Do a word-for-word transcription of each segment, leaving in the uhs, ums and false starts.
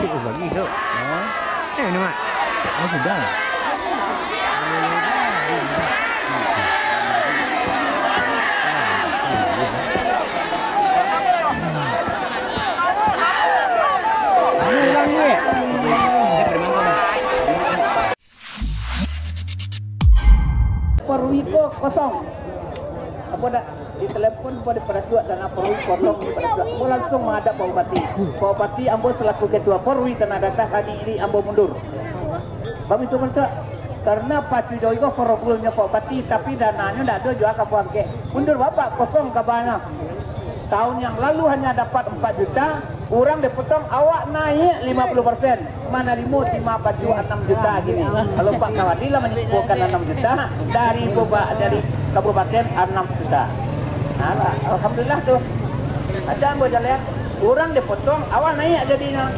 Oh, bagi tu. Ha? Eh, ni, Mak. Oh, sudah. Ini ulang ni. Perwira kosong. Ambo dak ditelepon, ambo diparasuak dana Perwira kosong, diparasuak. Ambo langsuang manghadap Pak Bupati. Pak Bupati, ambo salaku ketua Perwira Tanah Datar, hari ini ambo mundur. Bagitu bantuak. Karena pacu jo igo forobulnyo Pak Bupati, tapi dananyo ndak ado juo ka Puangkek. Mundur Bapak, kosong kabanyo. Tahun yang lalu hanya dapat empat juta, urang dipotong, awak naiak lima puluh persen, manarimo timah pacu anam juta kini. Kalau Pak Kawali lah mancukuhkan anam juta dari beba-, dari kabupaten anam juta. Nah, lah, alhamdulillah tu. Acan ambo jaleh, urang dipotong, awak naiak jadinyo.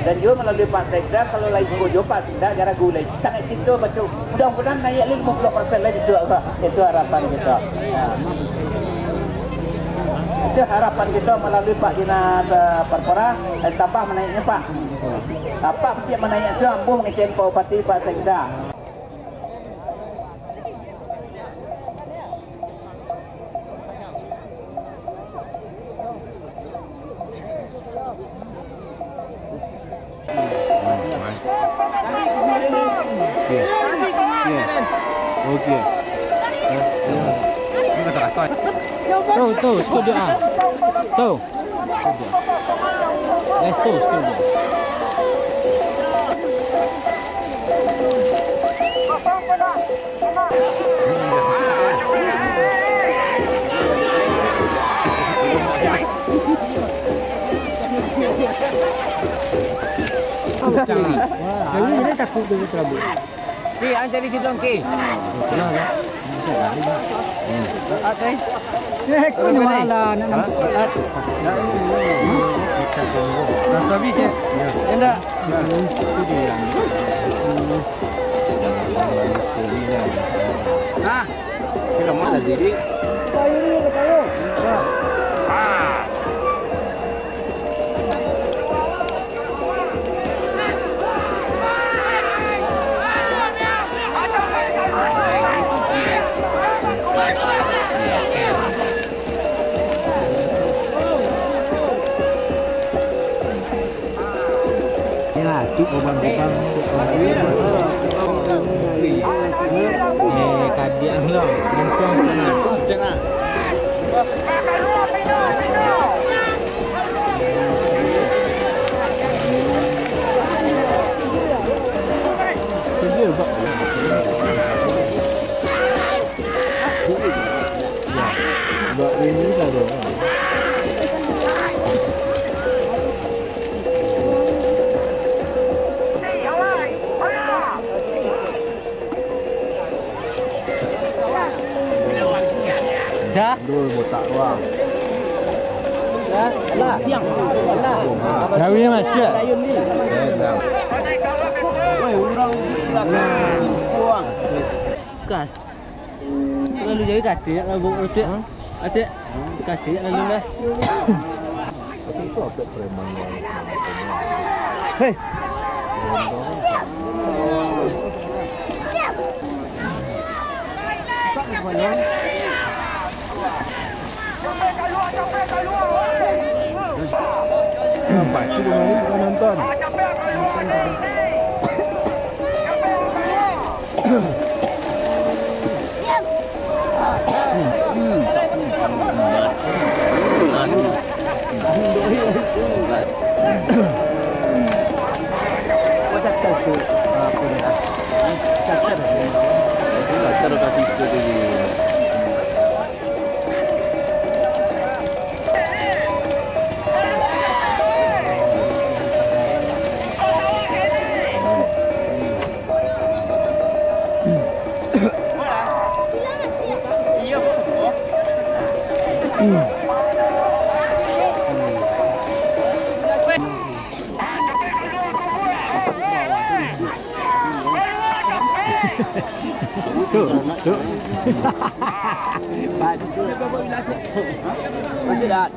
Dan juo malalui Pak Sekda, kalau lai suko juo Pak Sekda, jaragu lai. Sangaik cinto pacu. Mudah-mudahan naiak limo puluah persen lai, itu, itu harapan kito. Ya. Itu harapan kito malalui Pak Dinas, eh, Parpora, eh, tambah manaiaknyo, Pak. Apak pitiak manaiak tu, ambo mangecekan Pak Bupati, Pak Sekda. Oke. Oke. Tu, tu, setuju, ah. Tu. Setuju. Guys, tu, setuju. Tapi dia takut tu, terabut. Ki, ang cari si Dongki. Ah, tu, eh. Eh, kau ni malah nak nampak. Ah. Dah habis, eh? Ya. Ya, ndak? Ah. Kira mana jadi? Yalah, cuk, gobang-gobang. Eh, kadiak lo, untuang sana. Kerja, Pak. Ya, buat ini lah tu. Dah. Dul botak tu ah. Dah, lah. Lah. Gawi masih. Woi, urang di belakang. Buang. Bukan. Terlalu jauh kaki nak lalu, Atik. Hah? Atik. Kaki nak lalu dah. Tapi itu apa preman yang... Hei. Nampak itu dulu bukan nonton. Tu, tu. Masih dah.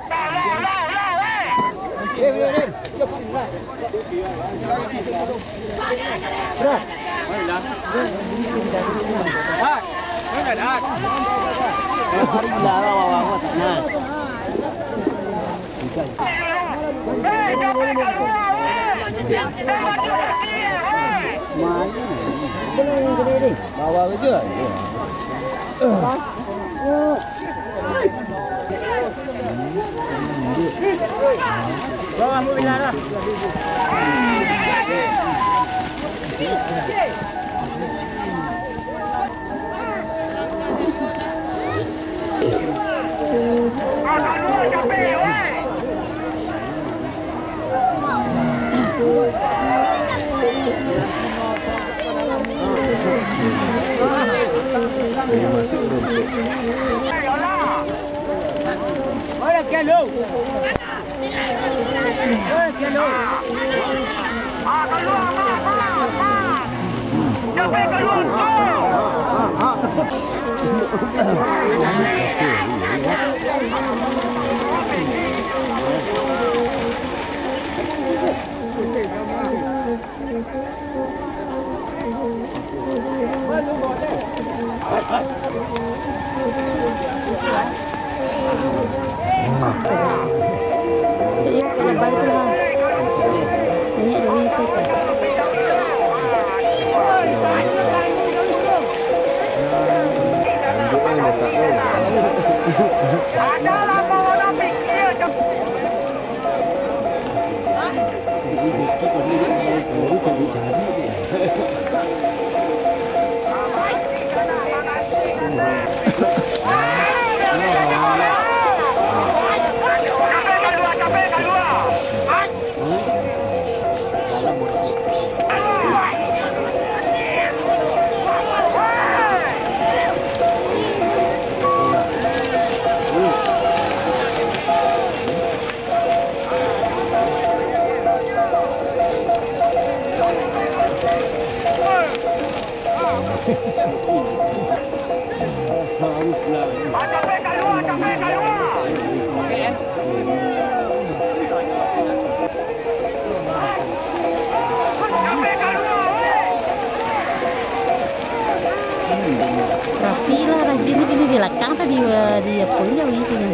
Rapi lah, rajin ni, kini di lakang tadi, eh, di apa ni, jauh itu ni.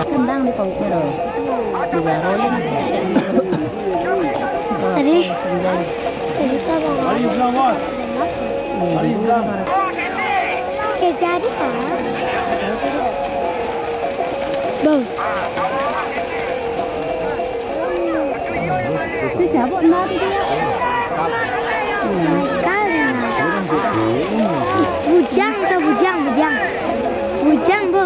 Tendang di pautnya tu. Di garo je lah. Tadi. Tadi sabar. Oke, jadi, ah. Bang. Bujang, tu bujang, bujang. Bujang, bu.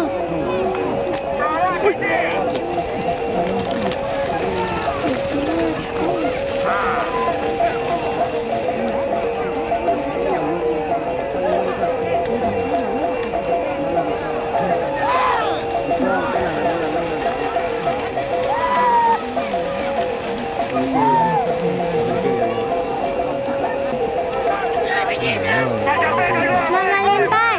Mama limpai.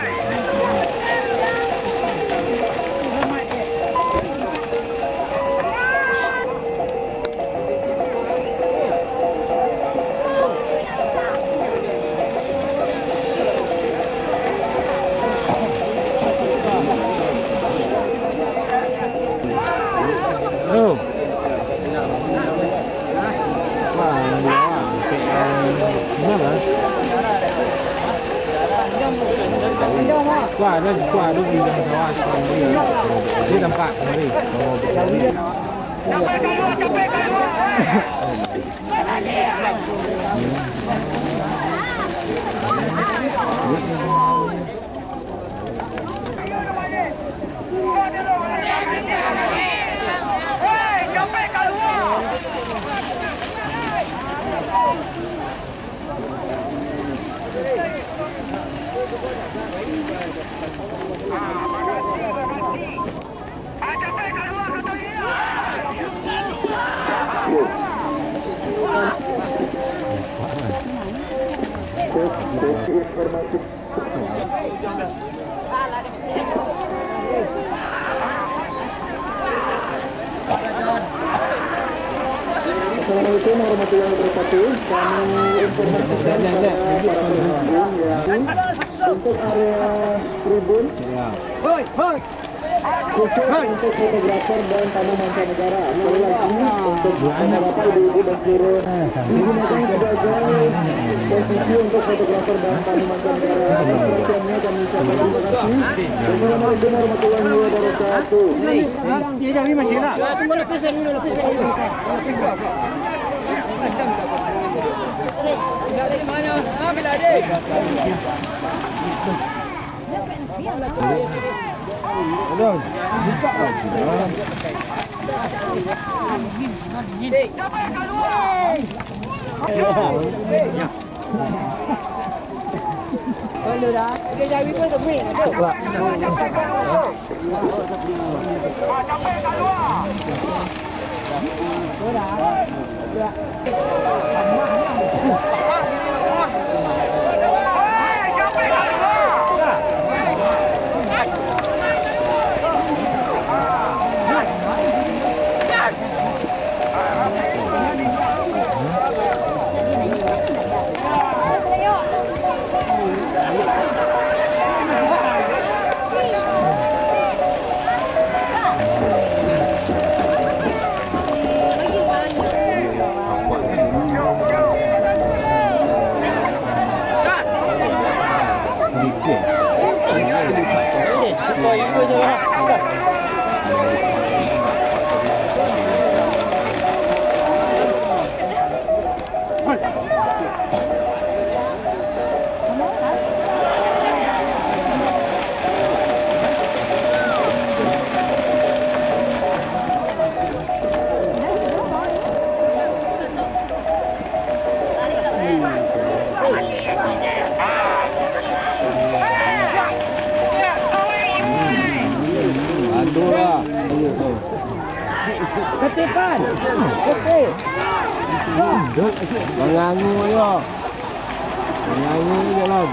Wah, ada, wah, ada bidang sawah, dia nampak kemari. Assalamualaikum warahmatullahi wabarakatuh. Kami informasikan kepada para pengunjung, ya, untuk area tribun, khusus untuk fotografer dan tamu mancanegara. Sekali lagi, untuk bapak-bapak, ibu-ibu, dan seluruh, digunakan sebagai posisi untuk fotografer dan tamu mancanegara. Atas perhatiannya kami ucapkan terima kasih. Wassalamualaikum warahmatullahi wabarakatuh. Aduh lah. Ketipan. Keti. Mangangu jo. Mangangu jo lah.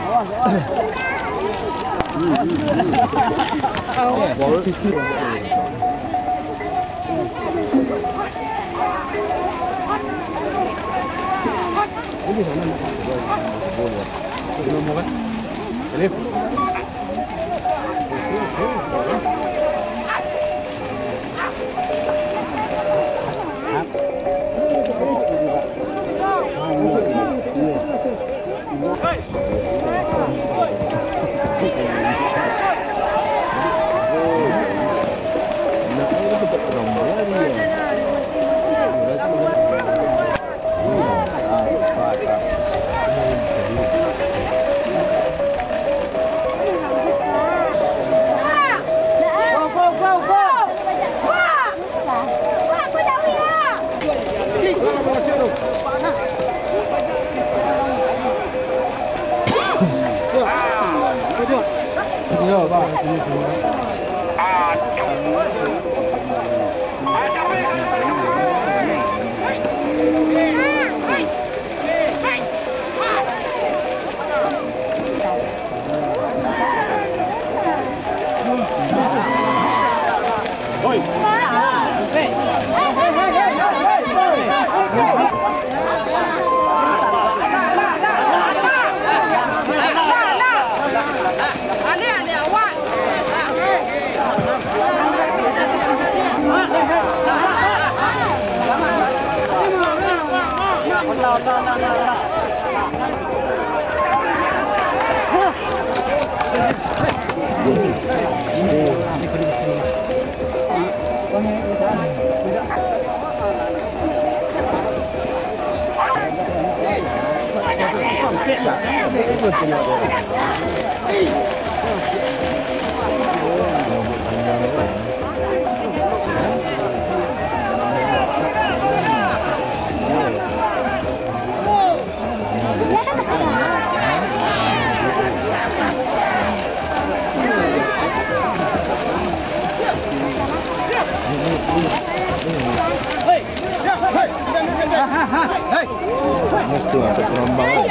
Mesti untuk rombongan.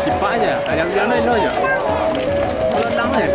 Sipak aja, ada bilang dah, ilo aja. Kalau nang aja.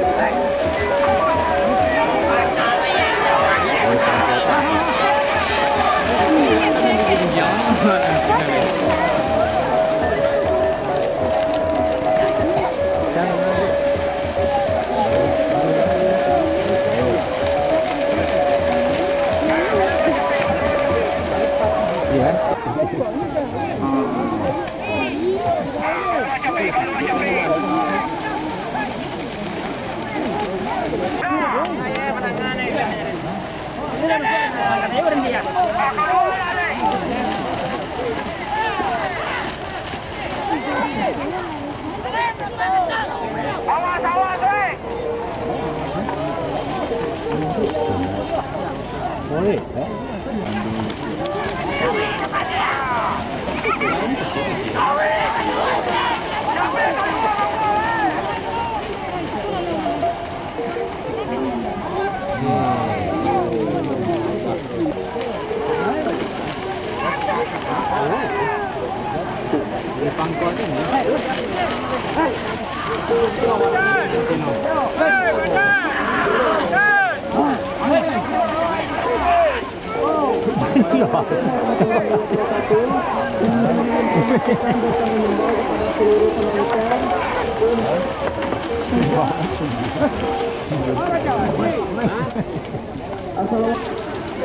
Assalamualaikum.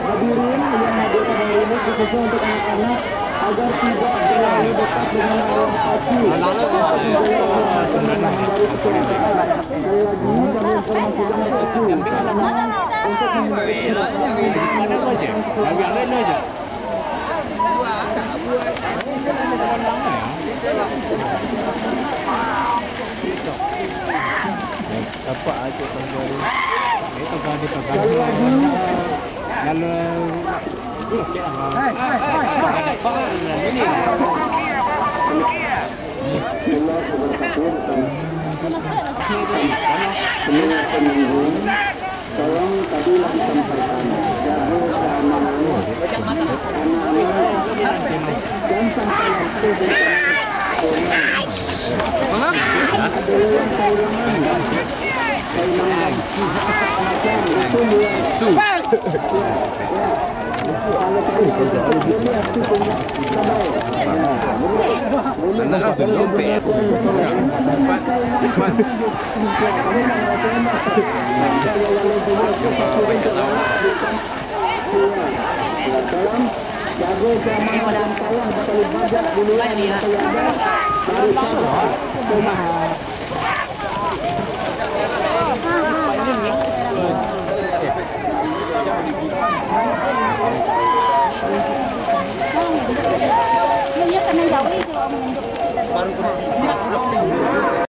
Hadirin yang hadir pada hari ini, khususnya untuk anak-anak, agar tidak terlalu dekat dengan arah api. Sekali lagi, kami informasikan ke api, karena untuk menghindari kecelakaan. Tapak aja tangga tu. Dia tangga, dia tangga. Lalu, Tolong tadi lah disampaikan, jago keamanan anak-anak, dan sampai waktu berkaitan. Ada yang kailangan, kailangan. Macam itu, ya.